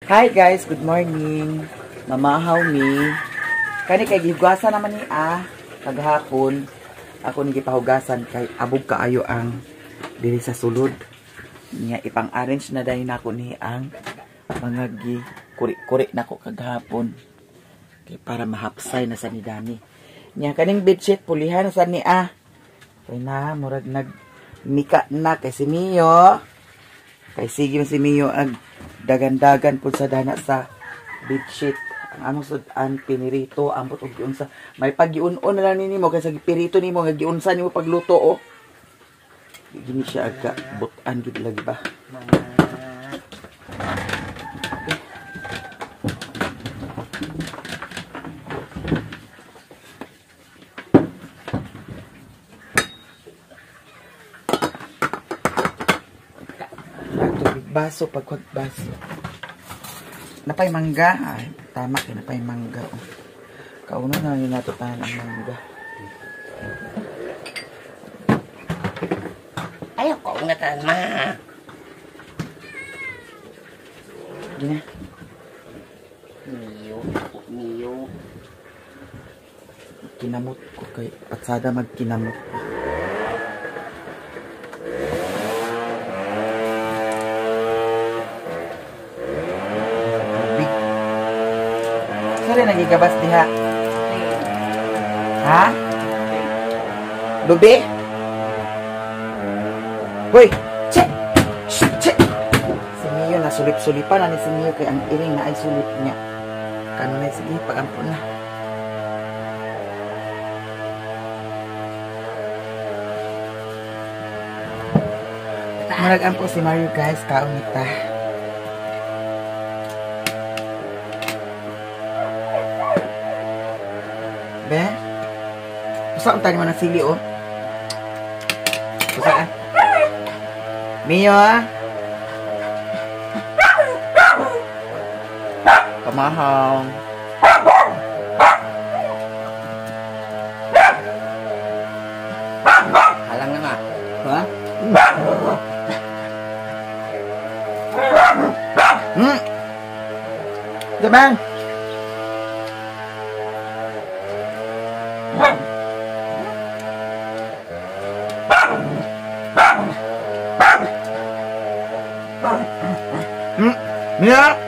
Hi guys, good morning. Mamahaw mi. Kani kay gihugasan naman ni kaghapon. Ako ni gipahugasan kay abog kaayo ang diri sa sulod. Niya ipang-arrange na dayon nako ni ang mga gi kuri-kuri nako kaghapon. Kay para mahapsay na sa ni Dani. Niya kaning bedsheet pulihan na sa ni Kay na murag nag mika na kay si Mio. Kay sige si Mio ag dagan-dagan pud sa dana sa bedsheet. Ang among sud-an pinirito ambot og giunsa. May paggiun-on na lang nimo kay sa gipirito nimo nga giunsa nimo pagluto oh. Di gini siya aga butan gid lagi ba. Baso pagkwag baso. Napay mangga. Ay, tama kay napay mangga. Oh. Kauna na yun nato tanan ang mangga. Ayaw ko nga tanan ma. Gina. Miyo, miyo. Kinamot ko kay patsada magkinamot. Nagigabas diha. Ha? Lubi? Hoy! Che! Che! Si Mio na sulip-sulipan na ni si Mio kay ang iring na ay sulip niya. Kanunay sige, pag-ampon na. Marag-ampo si Mario guys, kaon nita. Be? Usa ang tani mo ng sili, oh. Usa, ah. Mio, ah. Kamahong. Halang na nga. Ha? Hmm. Diba? Mia!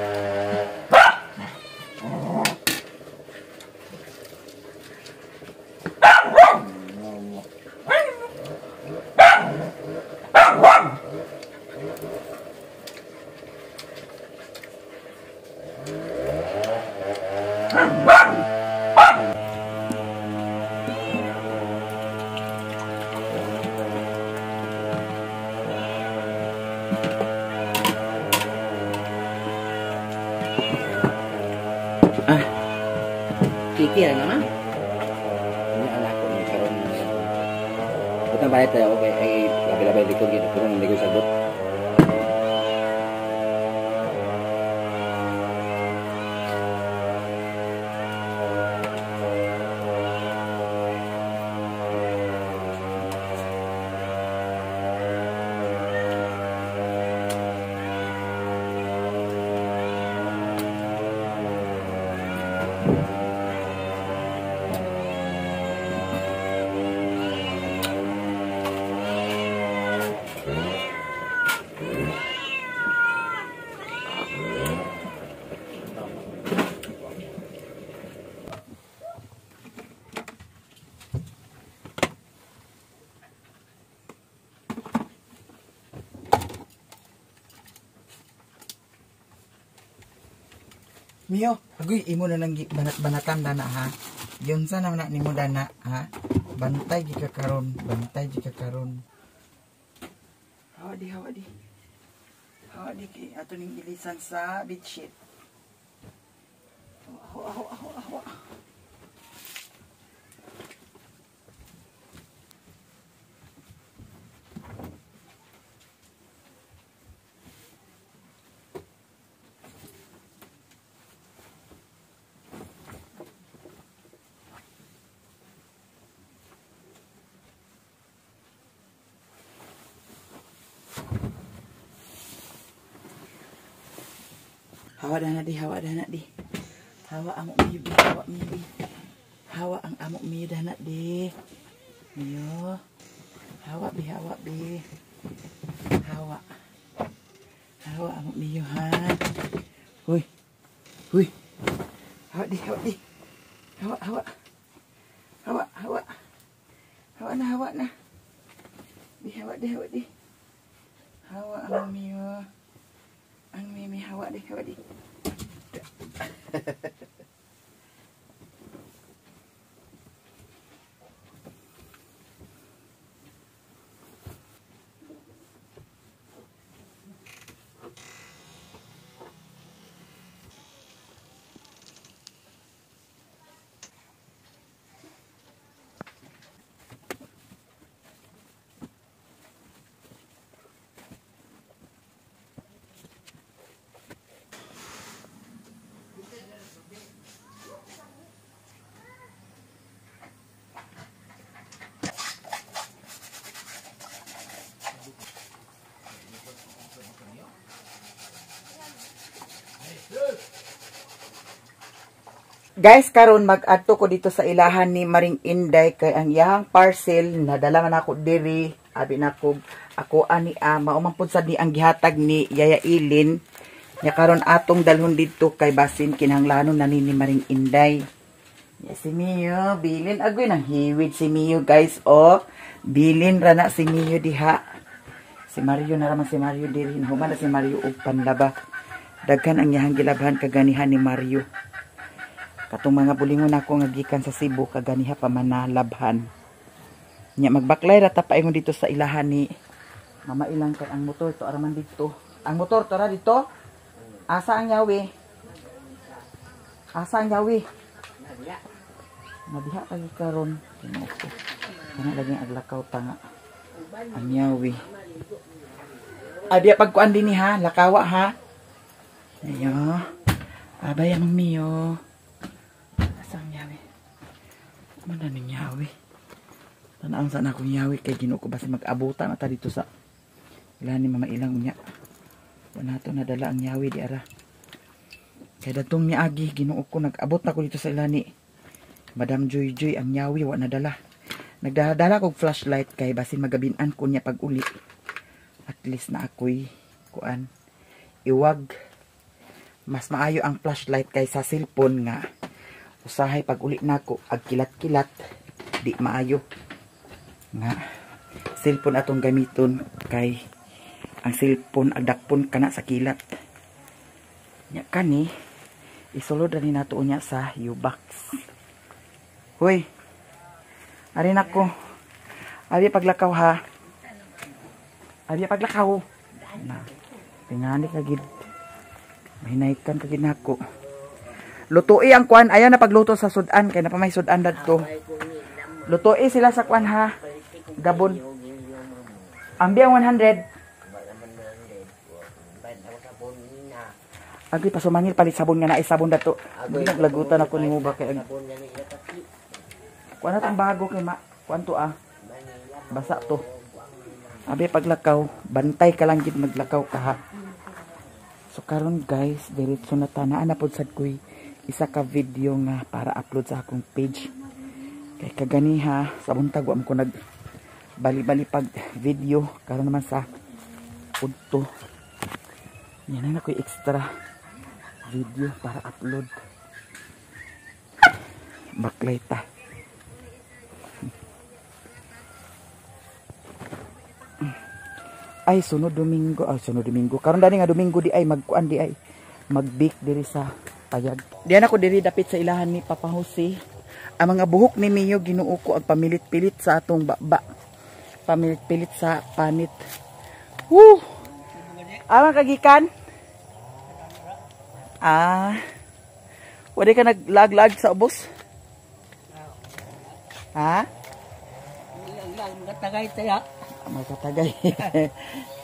Kiki na naman. Ini anak ko ni karon. Butang bayad tayo okay ay labi-labi likod gid pero hindi ko sagot. Mio, agoy imo na nang banat-banatan dana ha. Giunsa naman na nimo dana ha. Bantay gi ka karon, bantay gi ka karon. Hawa di, hawa di. Hawa di kay ato ning ilisan sa bedsheet. Hawa, hawa, hawa, hawa. Hawa na di, hawa na di. Hawa amo miyo, hawa miyo. Hawa ang amo miyo dana di. Miyo. Hawa bi, hawa bi. Hawa. Hawa amo miyo ha. Huy. Huy. Hawa di, hawa di. Hawa, hawa. Hawa, hawa. Hawa na, hawa na. Di, hawa di, hawa di. Hawa ang miyo. Ang mimi, hawa di, hawa di. Guys, karon mag-adto ko dito sa ilahan ni Maring Inday kay ang iyahang parcel nadala man ako diri, abi nako ako ani mao man pud sad ni ang gihatag ni Yaya Ilin. Nya karon atong dalhon didto kay basin kinahanglanon na ni Maring Inday. Ya si Mio, bilin agoy nang hiwid si Mio guys oh. Bilin ra na si Mio diha. Si Mario na raman si Mario diri, human na si Mario og panlaba. Daghan ang iyahang gilabhan kaganihan ni Mario. Katong mga bulingon ako nga gikan sa Cebu kaganiha pa manalabhan. Nya magbaklay ra ta paingon dito sa ilahan ni Mama Ilang kay ang motor to araman dito. Ang motor to ra dito. Asa ang yawi? Asa ang yawi? Nabiha kay karon. Tinuok ko. Kana lagi ang aglakaw ta nga. Ang yawi. Abi pagkuan dinhi ha, lakawa ha. Ayo. Abay amang Mio. Mana ning yawi? Tanaang saan akong yawi kay Ginoo ko basta mag-abutan na ta dito sa ilahan ni Mama Ilang unya. Wala to nadala ang yawi di ara. Kay datong niagi Ginoo ko nag-abot na ko dito sa ilahan ni Madam Joy Joy ang yawi wa nadala. Nagdala kog flashlight kay basin magabinan ko niya pag uli. At least na ako'y kuan iwag. Mas maayo ang flashlight kaysa cellphone nga usahay pag uli nako ag kilat-kilat di maayo nga cellphone atong gamiton kay ang cellphone agdakpon kana sa kilat. Nya kani isulod ra ni nato unya sa U-box. Hoy, ari nako. Abi paglakaw ha. Abi paglakaw. Na tingani ka gid. Mahinaykan ka gid nako. Lutoi ang kuan, ayaw na pagluto sa sudan kay na pa may sudan dadto. Lutoi sila sa kuan ha. Gabon. Ambi ang 100. Agi pasumangil palit sabon nga naay sabon dadto. Naglagutan ako nimo ba kay kuan na tong bago kay ma kuan to ah. Basa to. Abi paglakaw, bantay ka lang gid maglakaw ka ha. So karon guys, diretso na ta naa na pod sad koy isa ka video nga para upload sa akong page. Kay kaganiha sa buntag wa man ko nag bali-bali pag video karon naman sa udto. Yan na koy extra video para upload. Baklay ta. Ay sunod Domingo, ay sunod Domingo. Karon dani nga Domingo di ay magkuan di ay magbake diri sa payag. Diyan ako diri dapit sa ilahan ni Papa Jose. Ang mga buhok ni Mio Ginoo ko ang pamilit-pilit sa atong baba. Pamilit-pilit sa panit. Woo! Amang kagikan? Ah. Wala ka naglag-lag sa ubos? Ha? Magkatagay tayo. Magkatagay.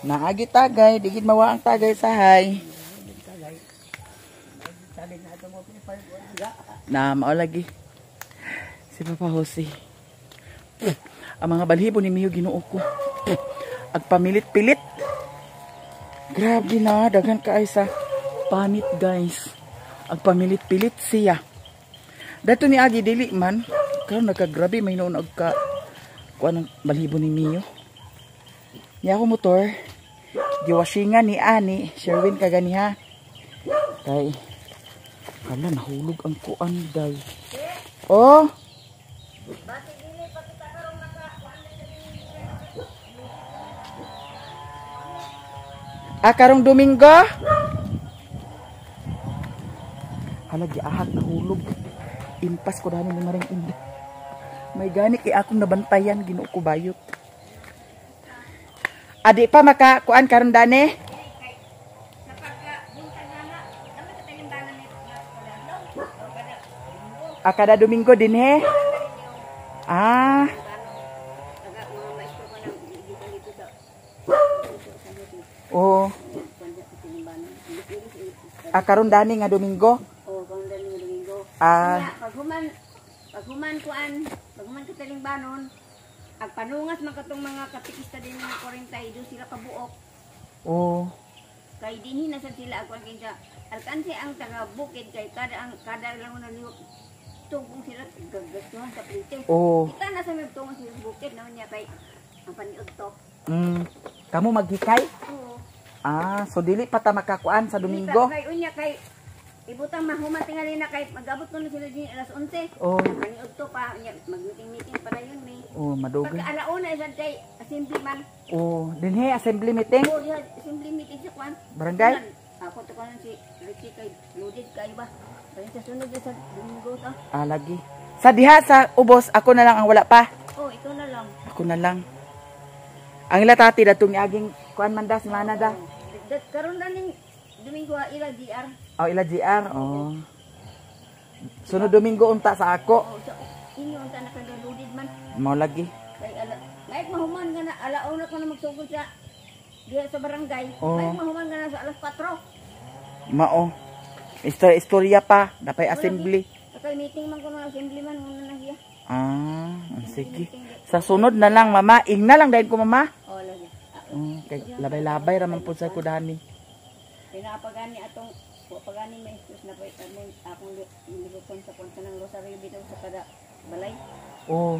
Naagi tagay, digid mawa ang tagay sahay. Na mao lagi. Si Papa Jose. Ang mga balhibo ni Mio Ginoo ko. Agpamilit-pilit. Grabe na, daghan kaay sa Panit guys. Ang pamilit-pilit siya. Dato ni Agi dili man. Karon nagkagrabe may noon og ka kuan ang balhibo ni Mio. Niya ako motor. Giwashingan ni ani Sherwin kaganiha. Kay hala nahulog ang kuan day. Oh. Ah, karong Domingo? Hala giahak nahulog. Impas ko dani ni Maring Inday. May gani kay akong nabantayan Ginoo ko bayot. Adi pa maka kuan karon dani? Ah, kada Domingo dinhe? Ah. Oh. Ah, karon dani nga Domingo? Oh, karon dani nga Domingo. Ah, paghuman kuan, paghuman katalimbanon, ang panungas man katong mga katikista din mga 42 sila kabuok. Oh. Kay dinhi na sad sila agwan kay sa alkanse ang taga bukid kay kada ang kada lang na lihok tugong sila gagastuhan sa plite. Oh. Kita na sa may tungo sila sa bukid naman niya kay ang paniud to. Kamo maghikay? Oo. Ah, so dili pa ta makakuan sa Domingo. Kay unya kay ibutang mahuman tingali na kay mag-abot kuno sila din alas 11. Oh. Paniud to pa unya mag-meeting-meeting pa dayon mi. Oh, madugay. Pagka alauna sad kay assembly man. Oh, dinhi assembly meeting. Oh, diha assembly meeting sa kuan. Barangay? Ako to kanon si Richie kay loaded kay ba. Kaya sa sunod sa Domingo ta. Ah, lagi. Sa diha sa ubos ako na lang ang wala pa. Oh, ikaw na lang. Ako na lang. Ang ila tati datong niaging kuan man da semana da. Karon na ning Domingo ila GR. Oh, ila GR. Oh. Sunod Domingo unta sa ako. Oh, sa inyo unta na kay loaded man. Mao lagi. Kay ala, laik mahuman nga na alauna ko na magsugod sa diha sa barangay. Oh. Laik mahuman nga na sa alas 4. Mao. Istorya pa, dapay assembly. Kay meeting man kuno assembly man muna na siya. Ah, sige. Sa sunod na lang mama, ingna lang dahil ko mama. Oh, lagi. Kay labay-labay ra man pud sa kudani. Pinapagani atong pagani may excuse na pa akong nilukon sa kuan ng rosaryo bitaw sa kada balay. Oh.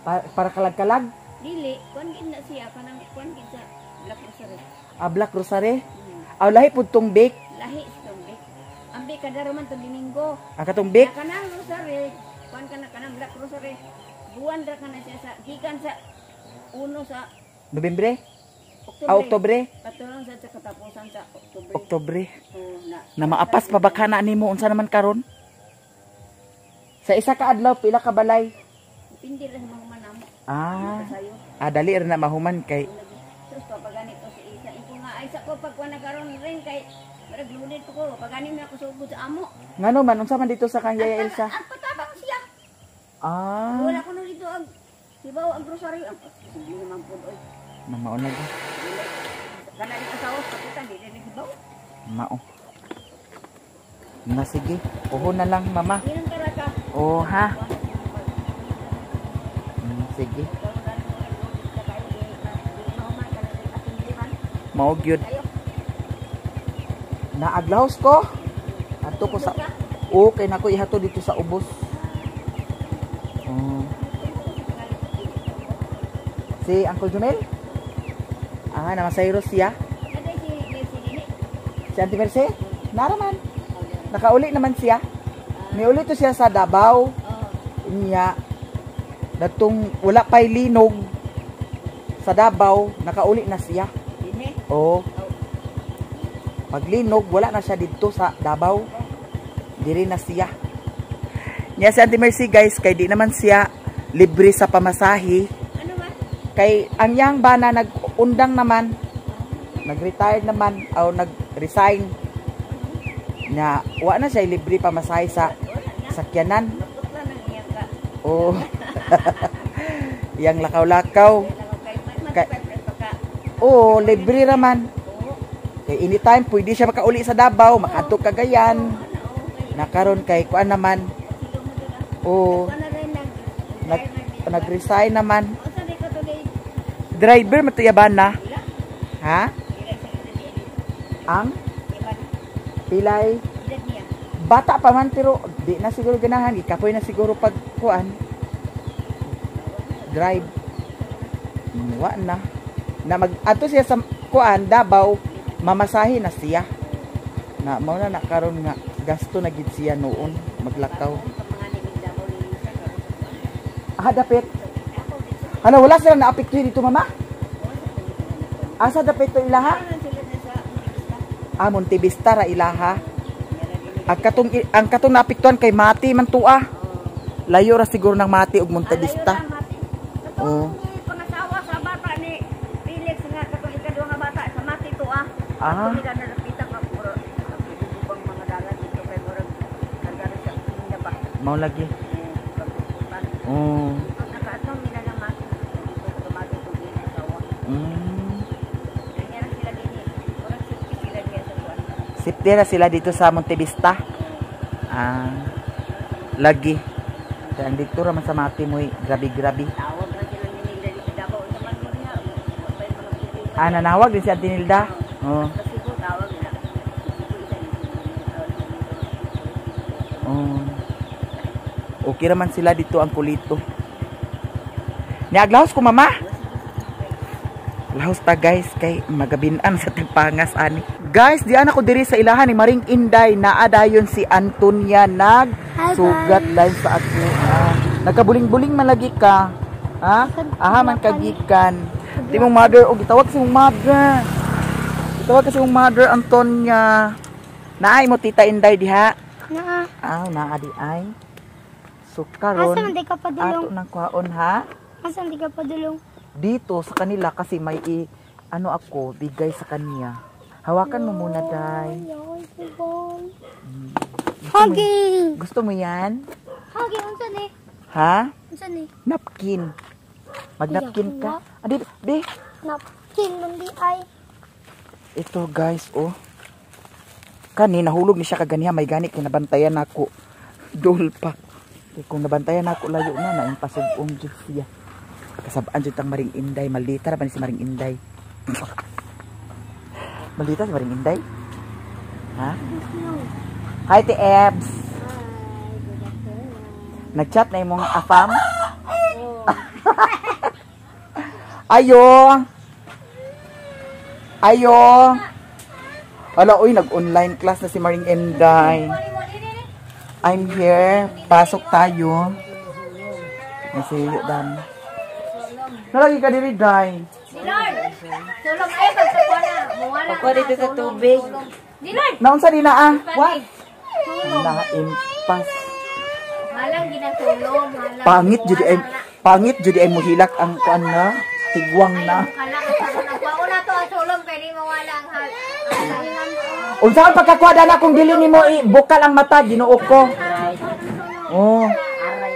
Para kalag-kalag? Dili, kuan gid na siya kanang kuan gid sa Black Rosary. Ah, Black Rosary? Aw lahi pud tong bake. Lahi sa tong bake. Ang bake kada man tong Domingo. Ang katong bake? Na kanang rosary, kuan kana kanang Black Rosary. Buwan ra kana siya sa gikan sa uno sa Nobyembre? Oktubre. Ah, Oktubre. Katulong sa katapusan sa Oktubre. Oktubre. Oh, na maapas pa ba kana nimo unsa naman karon? Sa isa ka adlaw pila ka balay? Depende ra sa mahuman namo. Ah. Ah, dali ra na mahuman kay. Sus pa paganito si isa. Iko nga ay sa ko pag kuan na karon rin kay marag loaded ko pagani na ako sugod sa amo. Ngano man unsa man dito sa kang Yaya Elsa? Ang patabang siya. Ah. Wala ko no dito ang sibaw ang rosaryo. Ang sige naman pud oy. Mao lagi. Kana rin asawa kapitan di rin sibaw. Mao. Na sige, uho na lang mama. Oh ha. Sige. Mao gyud. Naaglaos ko. Adto ko sa okay nako ihato dito sa ubos. Oh. Si Uncle Jumel? Ah, namasayro siya. Si Auntie Mercy? Naraman. Nakauli naman siya. Miuli to siya sa Davao. Niya. Datong wala pa'y linog sa Davao, nakauli na siya. Oo. Paglinog, wala na siya dito sa Davao. Diri na siya. Niya si Auntie Mercy guys, kay di naman siya libre sa pamasahe. Ano man? Kay ang yang bana nag-undang naman, nag-retire naman, o nag-resign. Na wa na siya libre pamasahe sa sakyanan. Oh. Yang lakaw-lakaw. Oo, libre raman. Kay anytime pwede siya makauli sa Davao, makadto Cagayan. Nakaron kay kuan naman. Oo. Nag-resign naman. Driver matuyaban na. Ha? Ang Pilay. Edad niya. Bata pa man pero di na siguro ganahan, gikapoy na siguro pag kuan. Drive. Wa na. Na mag adto siya sa kuan Davao, mamasahe na siya. Na mao na na karon nga gasto na gid siya noon maglakaw. Ang mga ni Davao ni Lisa karon sa kuan. Ah, dapit. Ako dito. Hala, wala sila naapekto dito, mama. Asa dapit to ilaha? Karon sila na sa Montevista. Ah, Montevista ra ilaha. Ang katong naapektuhan kay Mati man tuwa. Layo ra siguro ng Mati ug Montevista. Oo. Pangasawa sa bata ni Felix nga katong ikaduha nga bata sa Mati to ah. Ah. Ato nila nalapitan nga mura ang mga dalan dito kay murag kargado sa niya ba. Mao lagi. Eh, pagpuputan. Oh. Nakaatong nila ng Mati dito sa Mati to din asawa. Kanya lang sila dinhi. Murag safety sila diya sa kuan. Safety ra sila dito sa Montevista. Ah. Lagi. Kaya ang dito ra man sa Mati mo'y grabe-grabe. Tawag ra sila ni Nilda dito Davao sa man mo niya. Wa pa yung mga problema. Ah, nanawag din si Auntie Nilda. Oh. Kasi ko tawag nila. Ito isa Oh. Okay raman sila dito ang kulito. Niaglahos ko, mama. Lahos ta guys kay magabinan sa tagpangas ani. Guys, diyan ako diri sa ilahan ni Maring Inday. Naa dayon si Antonia nag sugat lain sa ako. Ah, nagkabuling-buling man lagi ka. Ha? Aha man kagikan. Di mong mother og gitawag si mong mother. Gitawag kasi mong mother Antonia. Naay mo tita Inday diha. Naa. Aw, naa di ay. So karon Asa man di ka padulong? ato nang kuhaon ha. Asa man di ka padulong? Dito sa kanila kasi may i, ano ako bigay sa kanya. Hawakan mo muna, Day. Ay, subong. Hagi! Gusto mo 'yan? Hagi, unsa ni? Ha? Unsa ni? Napkin. Magnapkin ka. Ah, di, di. Napkin man di ay. Ito guys, oh. Kani nahulog ni siya kaganiha may gani kay nabantayan nako. Dol pa. Kay kung nabantayan nako layo na na pasug-ong jud siya. Kasabaan jud tang Maring Inday, maldita ra ba ni si Maring Inday? Maldita si Maring Inday? Ha? Hi, Te Ebs. Hi, good afternoon. Nagchat na imong afam? Ayo. Ayo. Hala, uy, nag-online class na si Maring Inday. I'm here. Pasok tayo. Kasi, dan. Nalagi ka diri, Day. Dilord! Sulong ay pagkakuha na. Muwala. Pagkuha dito sa tubig. Dilord! Naunsa din na ah? What? Naimpas. Halang ginasulong. Halang. Pangit jud ay pangit jud ay muhilak ang kuan na tigwang na. Halang ang nagkuha na to ang sulong kay di mawala ang hal. Unsa ang pagkakuha na kung dili nimo i-bukal ang mata, Ginoo ko. Oh.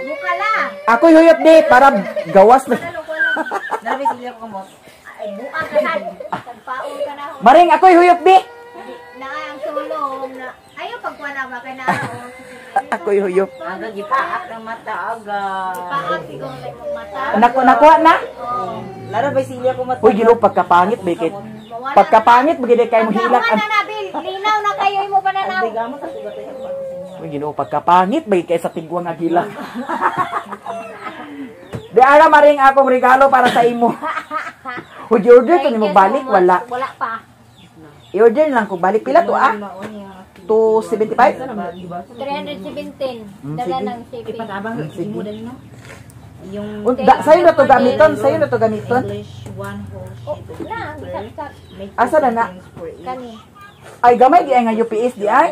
Bukala. Ako'y huyot di para gawas na. Nabi sila ko mo. Ay buka ka na. Tagpaon ka na. Maring ako'y huyot di. Na ang sulong na. Ayaw pagkuha na ba kay na. Ako'y huyot. Aga gipaak ng mata aga. Paak siguro kay mong mata. Nako nakuha na. Laro ba silya ko mata? Uy, Ginoo, pagkapangit ba kay Mawala. pagkapangit ba gid kay mo hilak Pagkakuha ang na na Bil. Linaw na kayo imo pananaw. Biga mo kasi ba tayo? Uy, Ginoo, pagkapangit ba kay sa tigwang nga hilak. Di ara maring akong regalo para sa imo. Uy, gi-order to nimo balik wala. Wala pa. I-order lang ko balik pila to ah? 275? 317. Dala Sige. ng shipping. Ipatabang Sige. imo dali no. Yung Un, da, sa'yo na to gamiton, sa'yo na to gamiton. English one whole Oh, sheet of na, paper. sak-sak. Make Asa na na? things for each. Kani. Ay gamay di ay nga UPS di ay.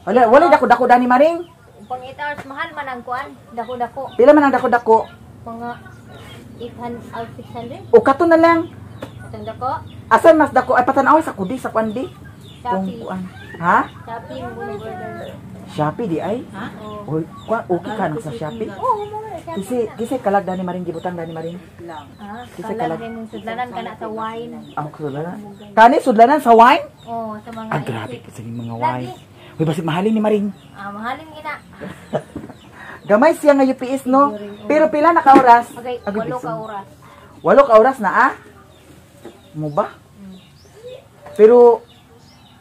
Wala wala dako dako dani maring. Pang 8 hours, mahal man ang kuan. Dako-dako. Pila man ang dako dako? Mga 800 or 600. O kato na lang. Atong dako. Asan mas dako ay patanaw sa kudi sa kuan di. Kung Shopee. kuan. Ha? Shopee mo na order. Shopee di ay. Oo. Oy, kuan okay ka nang sa Shopee. Oo, mo na Shopee. Kasi kasi kalag dani maring gibutang dani maring. Lang. Ah, Kasi kalag kalag- rin mong sudlanan ka na sa wine. Ang sudlanan. Kani sudlanan sa wine? Oo, sa mga Ah, grabe kasi yung mga Lagi. wine. Uy, basig mahalin ni Maring. Ah, mahalin gina. Gamay siya nga UPS no. Pero pila na ka oras? Okay, Agoy, 8 ka bisan. oras. 8 ka oras na ah? Mo ba? Pero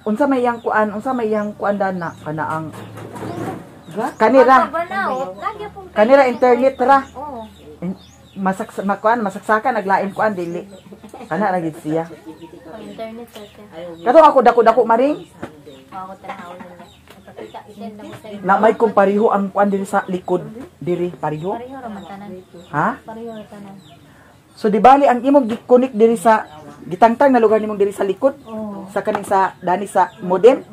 Unsa may iyang kuan, unsa may iyang kuan dana kana ang kanira. Kanira internet ra. Oo. Masak makuan masaksakan naglain kuan dili. Kana ra gid siya. Internet ra siya. Katong ako dako-dako maring Ako tanawon nila. Ipakita, isend na mo sa na may kung pareho ang kuan diri sa likod diri pareho. Pareho ra man tanan. Ha? Pareho ra tanan. So di bali ang imong gi-connect diri sa gitangtang na lugar nimong diri sa likod Oo. sa kaning sa dani sa modem.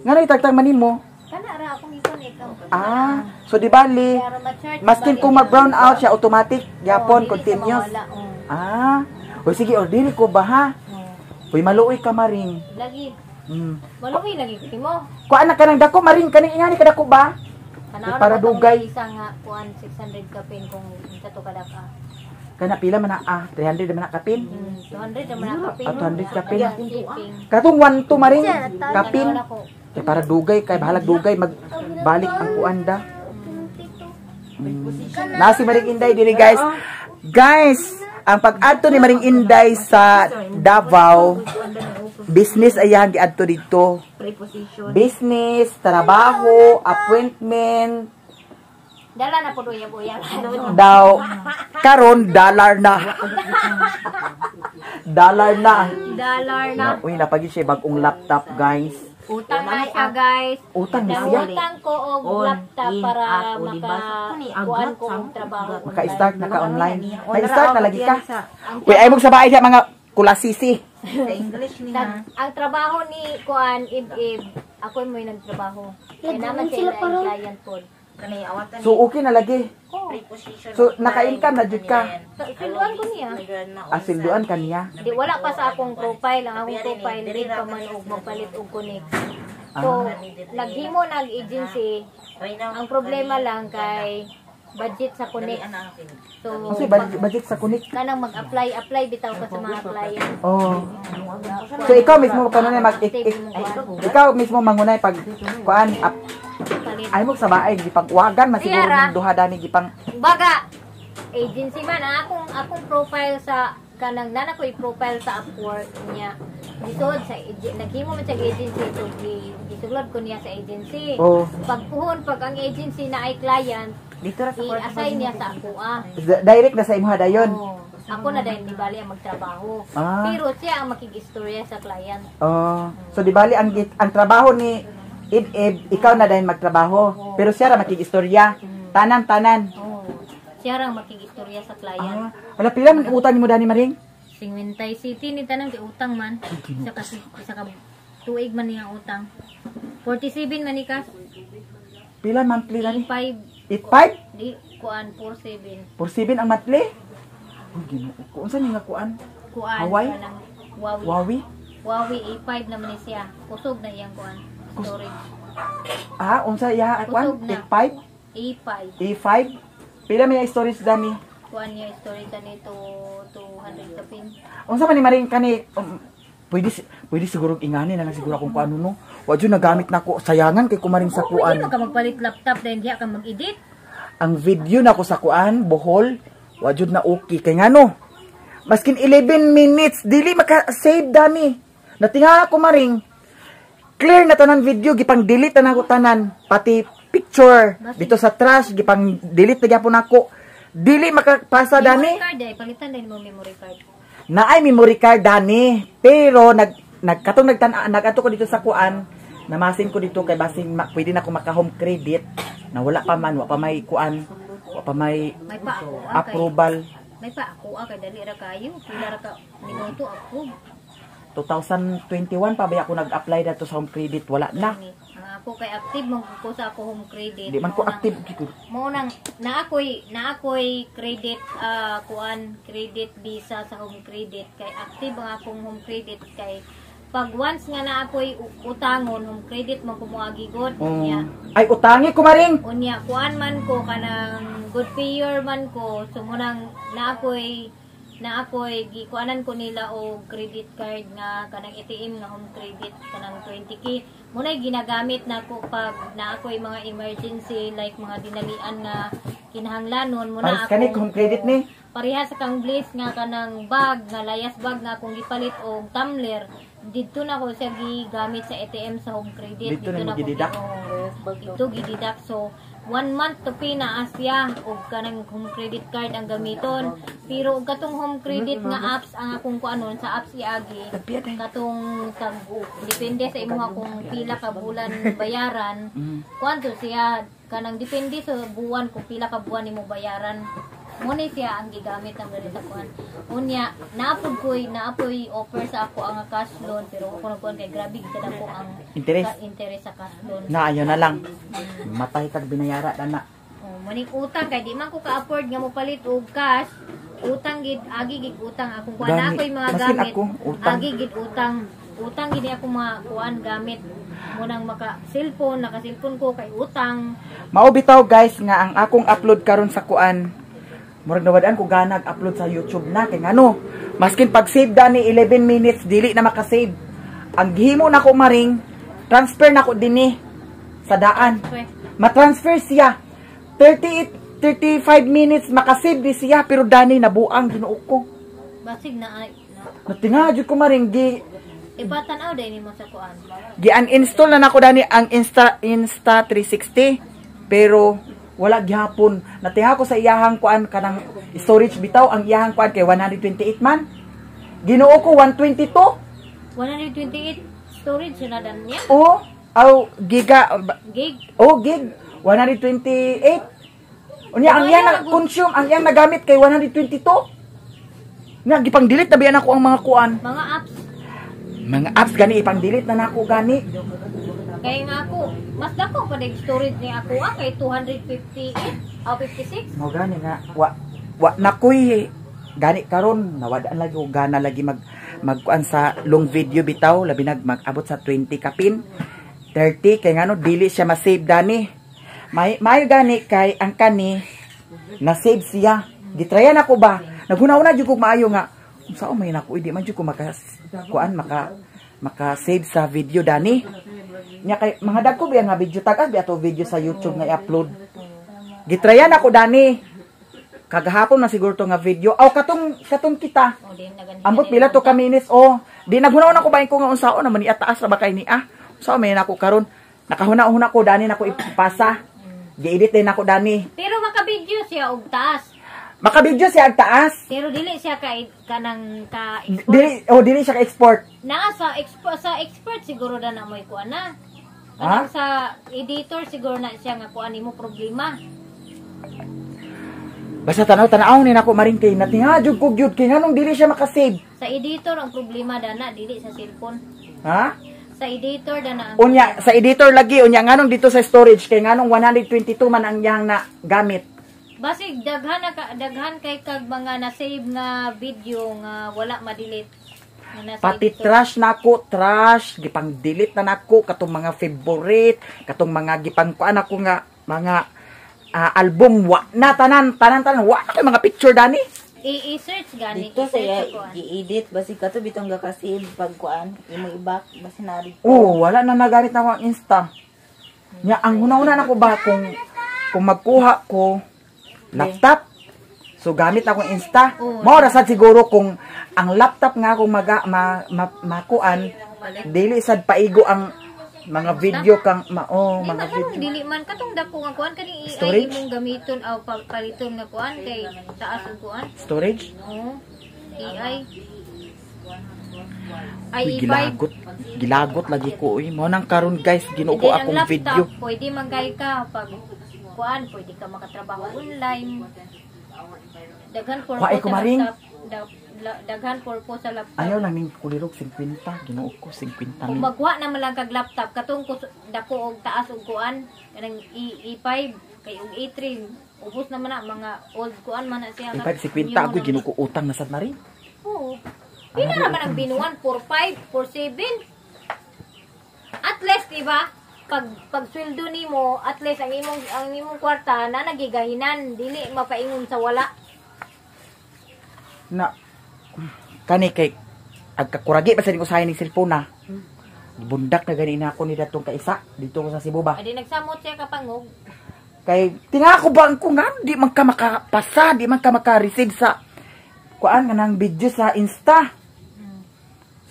Ngano itagtang man nimo? Kana ra akong i-connect ang. Ah, so di bali Kaya ra ma-charge. maskin kung mag-brown out siya automatic gyapon Oo, dili siya continuous. mawala, oo. Ah, o sige order ko ba ha? Oo. Uy maluoy ka maring. Lagi. Maluoy lagi ko mo. Kuan na ka ng dako maring kaning ingani ka dako ba? Kana Para dugay. Isa nga kuan 600 kapin kung unsa to kadaka. Kana pila man na ah, 300 man na kapin. 200 naman na kapin. Ah, 200 kapin. Shipping. Katong 1 2 maring kapin. Tanaw na ko. Kay para dugay kay bahalag dugay magbalik ang kuan da. Nasi Maring Inday diri guys. Guys, ang pag-adto ni Maring Inday sa Davao, business ayahan giadto dito. Preposition. Business, trabaho, appointment, Dala na po uyab-uyab. daw karon dollar na. Dollar na. Dollar na. Uy, napagi siya bagong laptop, guys. Utang na siya, guys. Utang ni siya. Nangutang ko og On, laptop in, para at, o, diba? maka kuan ko og trabaho. Maka-start na ka online. Nag-start na lagi ka. Uy, ay mo sa bahay siya mga kulasisi. Sa English niya. Ang trabaho ni kuan Ib-Ib, ako mo'y nagtrabaho. Kaya naman sila client po. Kanay awatan. So okay na lagi. Oh, Preposition. So naka-income na jud ka. Silduan ko niya. Asilduan ka niya. Di wala pa sa akong profile, ang akong profile di pa man og magpalit og connect. So, naghimo nag agency. Ang problema lang kay budget sa connect. So, Kasi budget sa connect. kanang mag-apply, apply bitaw ka sa mga client. Oh. So ikaw mismo kanunay mag ikaw mismo mangunay pag kuan up, Palit. ay mo sa baay gipagwagan man siguro Siyara. ning duha dani gipang Baga agency man ang akong profile sa kanang nana ko profile sa Upwork niya. Gisod sa naghimo man siya agency so gisuglod ko niya sa agency. Oh. Pagpuhon pag ang agency na ay client, Dito ra sa kwarto. i-assign niya sa ako ah. Direct na sa imuha dayon. Oo. Ako na dahil di bali ang magtrabaho. Ah. Pero siya ang makig-istorya sa client. Oh. So di bali ang ang trabaho ni Ib-Ib, ikaw na dayon magtrabaho. Pero siya ra makig-istorya. Tanan-tanan. Oo. Siya ra ang makig-istorya sa client. Ah, wala pila man utang nimo dani maring? Singwintay City ni tanang kay utang man. Isa ka tuig man niya utang. 47 man ni kas. Pila monthly dani? 5 85? di kuan 47. 47 ang monthly? Uy, Ginoo ko. Unsa ni nga kuan? Kuan Hawaii? kanang Huawei. Huawei? Huawei A5 naman ni siya. Kusog na iyang kuan. Storage. Ah, unsa iya kuan? Kusog na. 85? A5. A5? Pila may storage dani? Kuan niya storage ani to 200 kapin. Unsa man ni maring kani pwede pwede siguro ingani na lang siguro akong kuan no. Wa jud nagamit nako sayangan kay kumaring sa Pwede kuan. man ka magpalit laptop dahil diha ka mag-edit. Ang video nako sa kuan Bohol wa jud na okay kay ngano. Maskin 11 minutes dili maka-save dani. Natinga ako maring clear na tanan video gipang delete na nako tanan pati picture dito sa trash gipang delete na gyapon nako. Dili makapasa dani. Memory card ay palitan din mo memory card. Naay memory card dani pero nag nagkatong nagtan nagato ko dito sa kuan namasin ko dito kay basin pwede na ko maka home credit na wala pa man wa pa may kuan wa pa may May pa ako ah, kay approval. May pa ako ah, kay dali ra kayo. Pila ra ka minuto approve. 2021 pa ba ako nag-apply dato sa home credit wala na. Ang ako kay active man ko sa ako home credit. Di man ko active. Mao nang na ako'y credit kuan credit visa sa home credit kay active ang akong home credit kay pag once nga na ako'y utangon home credit man ko moagi god unya. Ay utangi ko maring. Unya kuan man ko kanang good payer man ko so munang na ako'y gikuanan ko nila og credit card nga kanang ATM nga home credit kanang 20K muna'y ginagamit nako pag na ako'y mga emergency like mga dinalian nga kinahanglanon muna Pares kani home credit ni. Pareha sa kang bliss nga kanang bag nga layas bag nga akong gipalit og tumbler. Didto na ko siya gigamit sa ATM sa Home Credit. Didto na na ko gididak? Oo. Didto gididak. So one month to pay na asya og kanang Home Credit card ang gamiton. Pero og katong Home Credit nga apps ang akong kuanon sa apps iagi Tagpiya day. Katong tag depende sa imuha kung pila ka bulan bayaran. Kuan to siya, kanang depende sa buwan kung pila ka buwan nimo bayaran mo ni siya ang gigamit ang dali sa kuan. Unya naapoy offer sa ako ang cash loan, pero ako nagkuan kay grabe gid ko ang Interest. Interest sa cash loan. Na ayaw na lang. Matay kag binayara na na. Oh, maning utang kay di man ko ka-afford nga mopalit og cash. Utang gid, agi gid utang akong kuan. Gani. Ako'y mga Masin gamit. ako, utang. Agi gid utang. Utang gid ako mga kuan gamit. Munang maka cellphone, naka cellphone ko kay utang. Mao bitaw, guys, nga ang akong upload karon sa kuan. Murag nawadaan ko ganag upload sa YouTube na kay ngano. Maskin pag save dani 11 minutes, dili na makasave. Ang gihimo nako, maring, transfer nako dinhi sa daan. Pwe. Ma-transfer siya. 38 35 minutes makasave di siya, pero dani nabuang, Ginoo ko. Basig na ay na. Natinga jud ko, maring, gi Ipatan-aw dai nimo sa kuan. Gi-uninstall na nako dani ang Insta Insta 360, pero wala gihapon. Natiha ko sa iyahang kuan, kanang storage bitaw, ang iyahang kuan kay 128 man. Ginoo ko, 122. 128 storage na dan niya. O aw giga. Gig. Oh, gig 128. Unya ang iyang na consume, ang iyang nagamit kay 122. Nga gipang delete na biyan ako ang mga kuan. Mga apps. Mga apps gani, ipang delete na nako gani. Kaya nga ako, mas dako pa dig storage ni ako ah, kay 258 o 56. Mo gani nga wa wa na koy gani karon, nawadaan lagi og gana lagi magkuan sa long video bitaw, labi nag mag-abot sa 20 kapin 30, kay ngano dili siya ma-save dani. May mayo gani kay ang kani na save siya. Gitryan ako ba, naghuna-una jud kog maayo nga unsa may nako, di man jud ko maka kuan, maka maka save sa video dani nya, kay mga dagko biya nga video, tagas biya to video sa YouTube nga i-upload. Gitryan ako dani kagahapon na siguro to nga video aw katong katong kita. O di naganhi. Ambot pila to ka minutes. Oh, di naghuna-una ko ba ko nga unsaon naman ni, taas ra ba kay ni ah. Unsaon may nako karon, nakahuna-huna ko dani nako ipasa, gi-edit din ako dani. Pero maka-video siya og taas. Maka-video siya ang taas. Pero dili siya ka kanang ka export. Dili, oh, dili siya ka-export. Naa sa expo sa expert siguro na na mo'y kuan na. Ha? Kanang sa editor siguro na siya nga kuan nimo problema. Basta tanaw tanaw ni nako, maring, kay natinga jud ko gyud kay nganong dili siya makasave. Sa editor ang problema dana, dili sa cellphone. Ha? Sa editor dana ang Unya sa editor lagi, unya nganong dito sa storage, kay nganong 122 man ang iyang na gamit. Basig daghan na ka, daghan kay kag mga na-save nga video nga wala ma-delete. Nga nasa Pati editor. Trash nako, trash, gipang delete na nako katong mga favorite, katong mga gipang kuan ako nga mga album, wa na tanan, tanan tanan, wa na kay mga picture dani. I-search gani, Dito sa i-search iya sa kuan. gi-edit basi kato bitong gaka-save pag kuan imo i-back basi nari. Oh, wala na nagamit na ako ang Insta. Nya ang una-una nako ba kung magkuha ko laptop. So gamit akong Insta. Oo. Mao ra sad siguro kung ang laptop nga akong maga, ma, ma, makuan, dili sad paigo ang mga video kang ma, oh, Di mga man anong video. dili man katong dako nga kuan kani AI Storage? imong gamiton aw paliton nga kuan kay taas og kuan. Storage? Oo. AI. Ay, Uy, E5. gilagot. Gilagot lagi ko. Uy, mo nang karon, guys, Ginoo ko Then, ang akong laptop, video. pwede man kay ka pag kuan, pwede ka makatrabaho online. Daghan purpose Kuwae ko, sa Maring. laptop. Daghan purpose sa laptop. Ayaw lang ning kulirog 50, Ginoo ko, 50 Kung mil. magkuha naman lang kag laptop katong dako og taas og kuan kanang E5 kay og E3 ubos naman na, mga old kuan man na siya. E5 50 ako, Ginoo ko, utang na sad, Maring. Oo. Pila naman ang binuan? 4.5, 4.7. At least, di ba? Pag sweldo nimo, at least ang imong kwarta na nagigahinan, dili mapaingon sa wala. Na kani kay agkakuragi pa sa ning usahay ning cellphone na. Bundak na gani na ako ni datong kaisa dito ko sa Cebu ba. Adi nagsamot siya kapangog. Kay tinga ko ba ko nga di man ka makapasa, di man ka maka-receive sa kuan nga nang video sa Insta.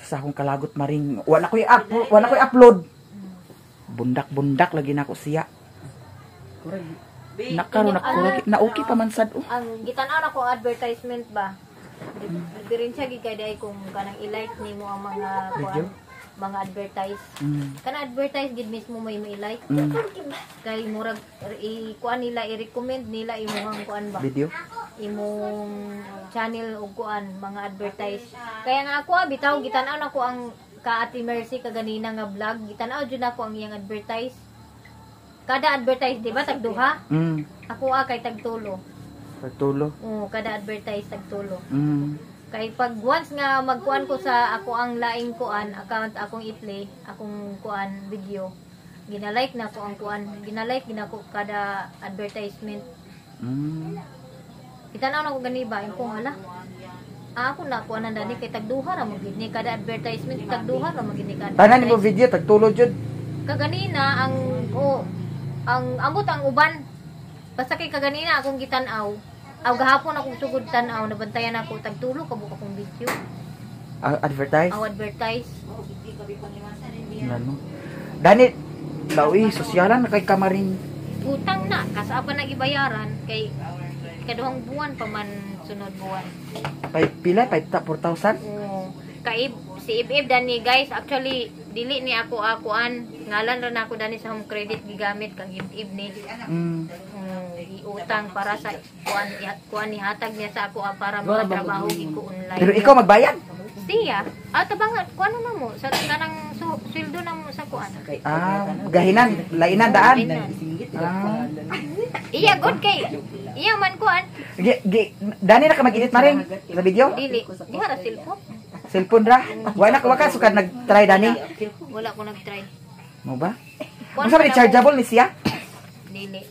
Sa akong kalagot, Maring. Wala ko i-upload. Bundak-bundak lagi nako siya. Nakaroon na na okay pa man sad, oh. Ang gitan-aw na ko advertisement ba. Diferensya gid kay dai kung kanang i-like nimo ang mga Video? Kuan, mga advertise. Kana advertise gid mismo may i-like. Kay murag i kuan nila, i-recommend nila imong kuan ba. Video? Imong channel og kuan mga advertise. Kaya nga ako bitaw gitan-aw nako ang ka Ate Mercy kaganina nga vlog, gitan-aw jud nako ang iyang advertise. Kada advertise, di ba, tagduha? Ako kay tagtulo. Pagtulo. Oo, kada advertise tagtulo. Kay pag once nga magkuan ko sa ako ang laing kuan account, akong i-play akong kuan video, ginalike na ko ang kuan, ginalike ginako kada advertisement. Kitanaw na ko gani ba, yung kung hala. Ako na kuan na dani kay tagduha ra mo gid ni kada advertisement, tagduha ra mo gid ni kada. Tanan nimo video tagtulo jud. Kaganina ang o ang ambot ang uban. Basta kay kaganina akong gitan-aw. Aw gahapon akong sugod tan-aw, nabantayan ako tagtulo ka buok akong video. Advertise. Aw advertise. Ano? Dani lawi sosyalan na kay kamaring. Utang na kasa pa nagibayaran kay kaduhang buwan pa man sunod buwan. Pay pila 5 4,000? Oo. Kaib si Ib dani guys, actually dili ni ako akuan, ngalan ra na ako dani sa Home Credit gigamit kang Ib ni. Iutang para sa kuan, kuan ni hatag niya sa ako para makatrabaho gid ko online. Pero ikaw magbayad? Siya. Tabangan kuan na mo sa kanang sweldo na mo sa kuan. Gahinan, lainan daan. Ah. Iya good kay iya man kuan. Gi, gi, dani na ka mag-edit, Maring, sa video? Dili diha ra cellphone. Cellphone ra. Wala ka waka sukad nag-try dani. Wala ko nag-try. Mo ba? Kuan Unsa ba ni pa na chargeable ni siya? ko. Dili.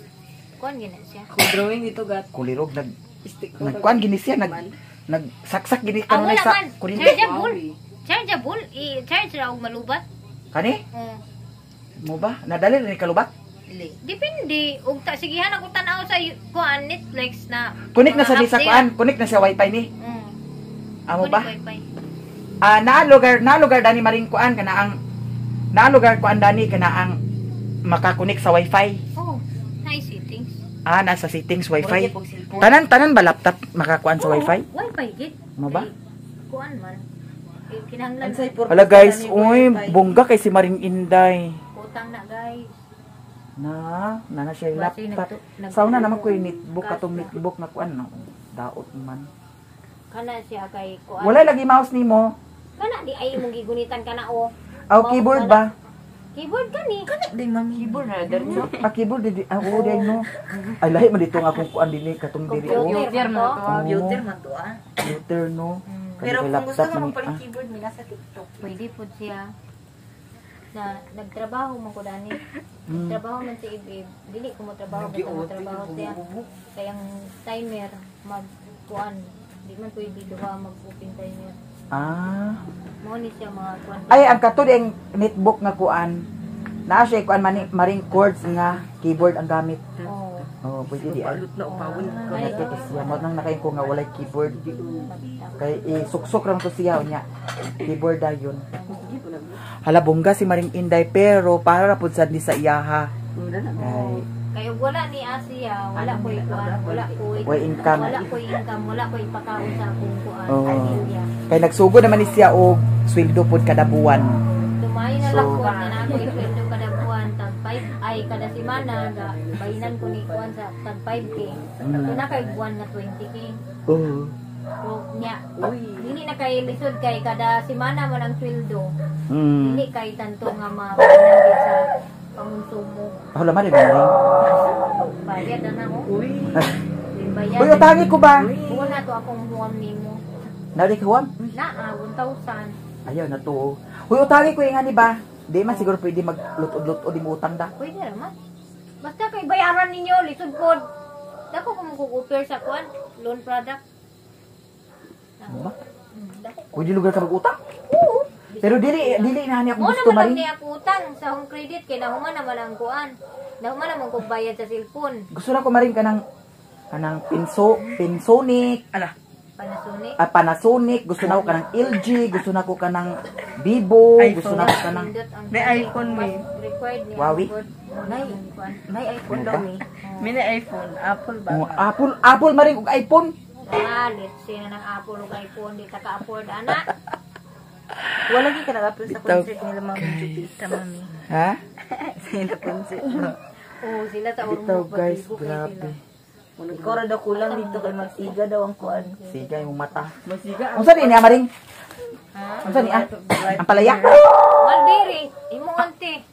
Kuan gina siya. Kung drawing dito gat. Kulirog nag nagkuan gini siya, nagsaksak gini kanunay Wala sa man. kuryente. Chargeable. Chargeable. I-charge ra og malubat. Kani? Oo. Mo ba? Nadali ni kalubat? Depende. Ug ta sigihan ako tan-aw sa kuan Netflix na. Connect na mga sa di apps sa diya. kuan, connect na sa wifi ni. Amo Connect ba? wifi. Naa lugar dani, Maring, kuan kana ang naa lugar kuan dani kana ang makakonect sa wifi. Oh, nice settings. Nasa settings wifi. Tanan tanan ba laptop makakuan sa Oo, wifi? Wifi gid. Mo ba? Kay kuan man. Eh, kinahanglan Hala guys, uy, bongga kay si Maring Inday. Utang na, guys. Na, na na siya yung Basi laptop. Sa una naman ko yung netbook katong netbook nga kuan no. Daot man. Kana siya kay kuan. Wala lagi mouse nimo. Kana di ay imong gigunitan kana o. Aw Mouse keyboard kana. ba? Keyboard kani. Di mami. Keyboard na diretso. Keyboard di oo di no. Ay lahi man dito nga akong kuan dinhi katong diri oh. Computer man to. Oo. Computer man to ah. Computer no. Kani Pero kay kung gusto laptop mo man ni, magpalit keyboard, mina sa TikTok. Pwede pud siya na nagtrabaho man ko dani. Trabaho man si Ib-Ib. Dili ko mo trabaho basta mo trabaho siya. Kaya ang timer mag kuan. Di man pwede duha mag open timer. Mao ni siya mga kuan. Ay ang kato di ang netbook nga kuan. Naa siya kuan mani, Maring, cords nga keyboard ang gamit. Oh. Oh, pwede di ay. na upawon. Ay, Connected to siya. Mo nang nakain ko nga walay keyboard. Kay isuksok ra man to siya unya. Keyboard dayon. Hala bongga si Maring Inday pero para ra pud sad ni sa iyaha. Kay Kay ug wala ni Asia, wala ko'y kuan, wala ko'y way income. Wala ko'y income, wala ko'y pakaon sa akong kuan. Oo. Pamilya. Kay nagsugo naman ni siya og sweldo pud kada buwan. Tumayo na So- lang kuan na ako isweldo kada buwan tag 5 ay kada semana ga bayinan ko ni kuan sa tag 5K. So na kay buwan na 20K. Oo. So nya dili na kay lisod kay kada semana man ang sweldo. Dili kay tanto nga mabayinan gid sa pangonsumo. Hala man Maring. Bayad na na ko. Bayad. Uy, utangi ko ba? Wala to akong huwam nimo. Nari ka huwam? Naa 1,000. Ayaw na to. Uy, utangi ko yung ani ba? Di man siguro pwede maglutod-lutod di mo utang da. Pwede naman. Basta kay bayaran ninyo, lisod pod. Dako ko mo sa kuan, loan product. Ano ba? Dako ko. Pwede lugar ka mag-utang? Oo. Pero dili dili na ni akong Mo gusto, naman lang Maring. niya ako utang sa Home Credit kay nahuman naman ang kuan. Nahuman naman kog bayad sa cellphone. Gusto na ko, Maring, kanang kanang pinso, Pinsonic, Ala. Panasonic. Panasonic, gusto na ko kanang LG, gusto na ko kanang Vivo, gusto na ko tanang. Pindot ang May iPhone, mas may. required niya. Huawei? Good. May iPhone Ano daw ba? mi. May na iPhone. Apple ba? Oh, Apple, Apple maring og iPhone. Ah, let's say na ng Apple ug iPhone di ta ka-afford ana. Wala gyud ka nag-appeal sa Bitaw, concert nila Mami Jupita, Mami. Ha? Sa ila concert. Oh, sila sa Ormoc. Bitaw guys, Pag-igo kay grabe. sila. Ikaw ra daw kulang dito kay magsiga daw ang kuan. Siga yung mata. Magsiga. Unsa ni niya maring? Ha? Unsa ni ah? Ang palaya. Mulberry, imo ante.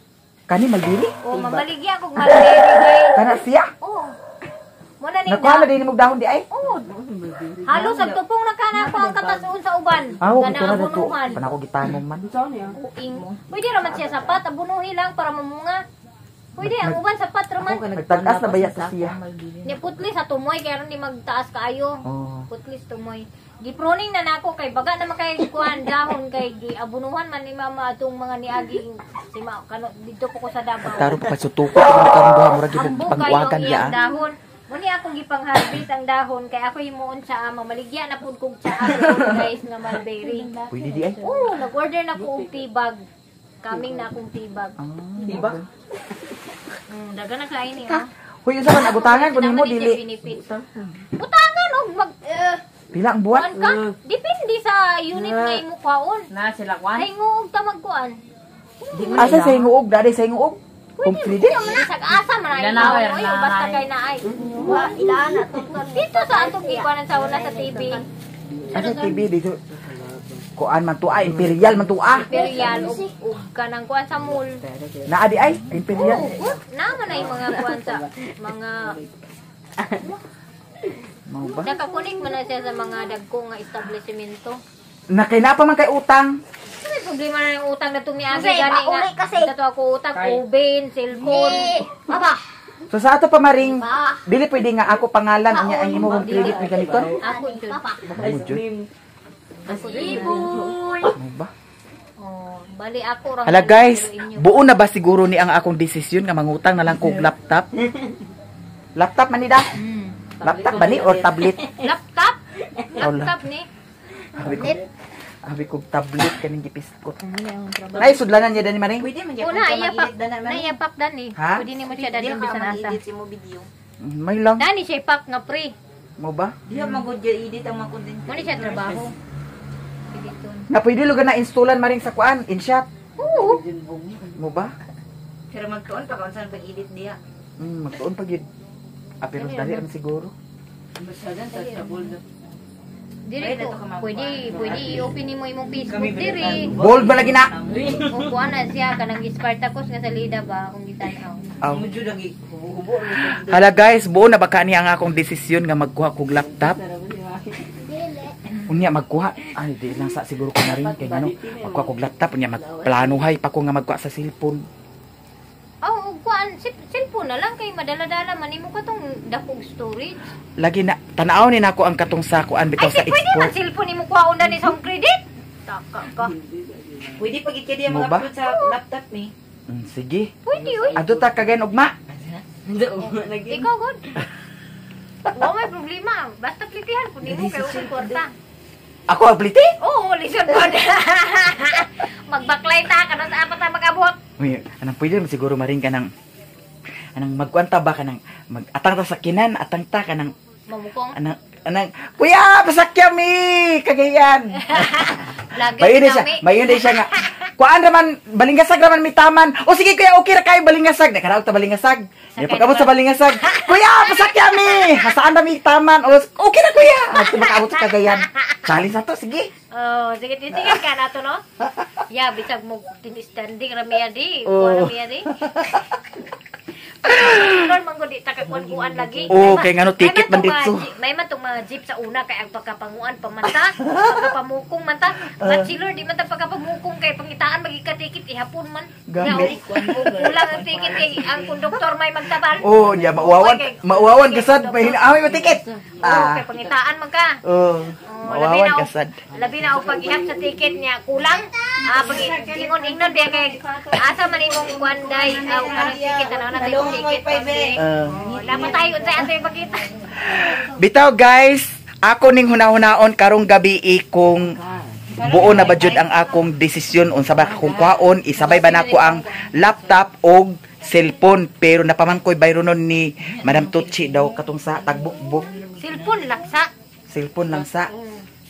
Kani malbiri? Oh, mamaligya kog mulberry kay. Kana siya. Oh. Muna ni Nakuha na din mo dahon di ay. Oh. Halos ang tupong na kana ko ang katasuon sa uban. Aw, Kana ito na dito. abunuhan. Panako gitanom man. Uing. Pwede raman siya sapat, abunuhi lang para mamunga. Pwede ang uban sapat raman. Nagtag-as na baya sa siya. Ni putli sa tumoy kay aron di magtaas kaayo. Oh. Putli sa tumoy. Gipruning na nako kay baga na makay kuan dahon kay giabunuhan man ni mama atong mga niagi si ma kano didto po ko sa Davao. Taro pa pasutuko kung karon duha murag gibog Hambo kayo pangwagan ang ya. iyang dahon. Muni akong gipang-harvest ang dahon kay ako himuon sa ama maligya na pud kog tsaa guys nga mulberry. Pwede di ay. Oo, nag-order na ko og tea bag. Coming na akong tea bag. Diba? Daga na kain ni oh. Huy, unsa man agutangan kun nimo Naman ni siya dili. benefits. Utangan og mag Pila ang buwan? kuan ka? Depende sa unit nga imo kwaon. Na sila kuan. Ay nguog ta magkuan. Asa sa hinguog, dali sa hinguog. Kung credit. Sag asa man ay Lanaway, ikaw, oy, basta kay naay. Wa ilaan na to. Dito sa atong gikuanan sa una sa TV. Asa TV dito. Kuan man tuwa, imperial man tuwa. Imperial ug kanang kuan sa mall. Naa di ay, imperial. Oo, naman ay mga kuan sa mga Mao ba? nakakunik man na siya sa mga dagko nga establishmento. Na kay na pa man kay utang. May problema na yung utang na tumiagi Kasi, gani nga. pauli kasi. Dato ako utang, oven, cellphone. Papa. So sa ato pa maring Pa. dili pwede nga ako pangalan unya ang imong home credit ni ganito. Ako jud. Papa. Mo jud. Ako jud. Mao ba? Oh, bali ako ra. Hala guys, buo na ba siguro ni ang akong desisyon nga mangutang na lang kog laptop? Laptop man ni da? Laptop ba ni or tablet? Laptop? Oh, Laptop ni. Abi ko tablet kaning gipiskot. Nay sudlanan niya dani maring. Pwede man gyud Una, ka iya pak. mag-edit dana Na man. iya pak dani. Ha? Pwede nimo siya Di dadon ka bisan asa. mag-edit sa imo video. May lang. Dani siya pak nga free. Mo ba? Di ka mag edit ang mga content. Mo ni siya trabaho. Editon. Na pwede lugar na installan maring sa kuan, InShot. Oo. Mo ba? Pero magtuon pa kung saan pag-edit diha. Magtuon pag yun. Ah, pero dali ram siguro. Diri ko. Pwede, pwede i-open nimo imong Facebook diri. Bold ba lagi na? O kuan na siya kanang Spartacus nga salida ba akong gitan-aw. Aw. Hala guys, buo na ba kani ang akong desisyon nga magkuha kog laptop? Unya magkuha. Ay, di lang sa siguro ko na rin kay ngano. Magkuha kog laptop unya magplanohay pa ko nga magkuha sa cellphone. Oh, ug kuan cellphone na lang kay madala-dala man nimo katong dakog storage. Lagi na tan-aw ni nako ang katong sa kuan Ay, bitaw si sa pwede man export. cellphone nimo kuhaon na ni sa home credit. Taka ka. Pwede pag gid ka diha Mo ba? mag-upload sa laptop ni. Sige. Pwede uy. Adto ta kagayon ugma. Ikaw god. Wa may problema. Basta plitihan pud nimo kay ukon kwarta. Ako ang pliti? Oo, lisod pod. Magbaklay ta kanon sa apat ta mag-abot. Uy, anang pwede man siguro maring ka ng anang magkuan ta ba ka ng mag atang ta sa kinan, atang ta ka ng Mamukong. anang anang kuya pasakya mi kagayan. Lagi Mayon na siya, mayon na siya nga. Kuan raman balingasag raman mi taman. O sige kuya, okay ra kayo balingasag. Nakaraog ta balingasag. Di pag-abot sa balingasag. Kuya, pasakya mi. Hasaan ra mi taman. O okay ra kuya. Adto makaabot sa Cagayan. Challenge na to, sige. Oh, sige tisigan ka na to no. Ya, bisag mo standing ra miya di. Oh. Kuan ra miya di. Lord man gud di ta kakuan-kuan lagi. Oo, kay ngano, ticket man May man dito. tong mga May man tong mga jeep sa una kay ang pagkapanguan pa man ta, pagkapamukong man ta. Bachelor di man ta pagkapamukong kay pangitaan magi ka ticket ihapon man. Gamit. Kulang ang ticket kay ang konduktor may magtabal. Oh, nya mauwawan, mauwawan kasad may hinaamay mo ticket. Oo, Ah. kay pangitaan man ka. Oh, Oh, labi mauwawan na og- kasad. Labi na og pag-ihap sa ticket niya kulang. Ah, pag ingon ingnon biya kay asa man imong kuan day aw kanang ticket tanaw na tayo ticket. Oh, dapat tayo unsay ato ipakita. Bitaw guys, ako ning hunahunaon karong gabi kung Buo na ba jud ang akong desisyon unsa ba akong kwaon, isabay ba nako ang laptop og cellphone, pero napaman ko'y bayronon ni Madam Tutsi daw katong sa tagbukbuk. Cellphone laksa. Cellphone lang sa.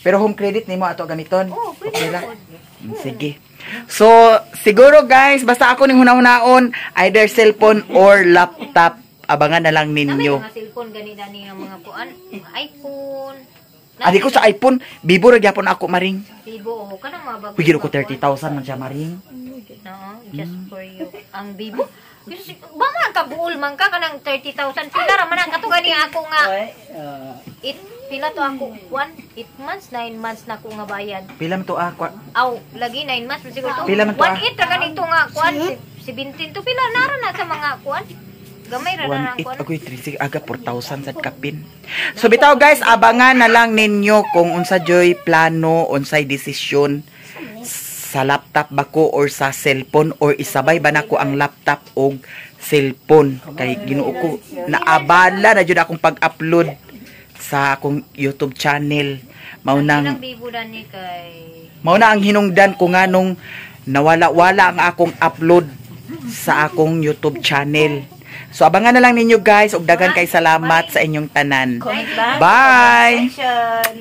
Pero Home Credit nimo ato gamiton. Oo, pwede Okay lang. pod. Sige. So, siguro guys, basta ako ning hunahunahon, either cellphone or laptop, abangan na lang Namay ninyo. mga cellphone gani dani nga mga kuan, mga iPhone. Adi ko sa iPhone, Vivo ra gyapon ako, Maring. Vivo, oh, kanang mga bago. Uy, ko 30,000 man siya, Maring. No, just for you. Ang Vivo. Diyos, ba man kabuol man ka kanang 30,000, pila ra man ang kato gani ako nga Oy, ah, it pila to ako, 1 8 months, 9 months na ko nga bayad. Pila man to ah? Aw, lagi 9 months man siguro to. Pila man to, ah? 1.8 ra ganito nga kuan, 17 to pila nara na sa mga kuan. Gamay ra na ang 1.8 kuan. Agoy, 3 aga 4,000 sad kapin. So bitaw guys, abangan na lang ninyo kung unsa joy plano, unsay desisyon, sa laptop ba ko or sa cellphone or isabay ba nako ang laptop og cellphone, kay Ginoo ko, naabala na jud akong pag-upload sa akong YouTube channel. Mao Ang nang Vivo dani kay mao na ang hinungdan ko nganong nawala-wala ang akong upload sa akong YouTube channel. So abangan na lang ninyo guys, ug daghan kay salamat sa inyong tanan. Comment lang. Bye. Section.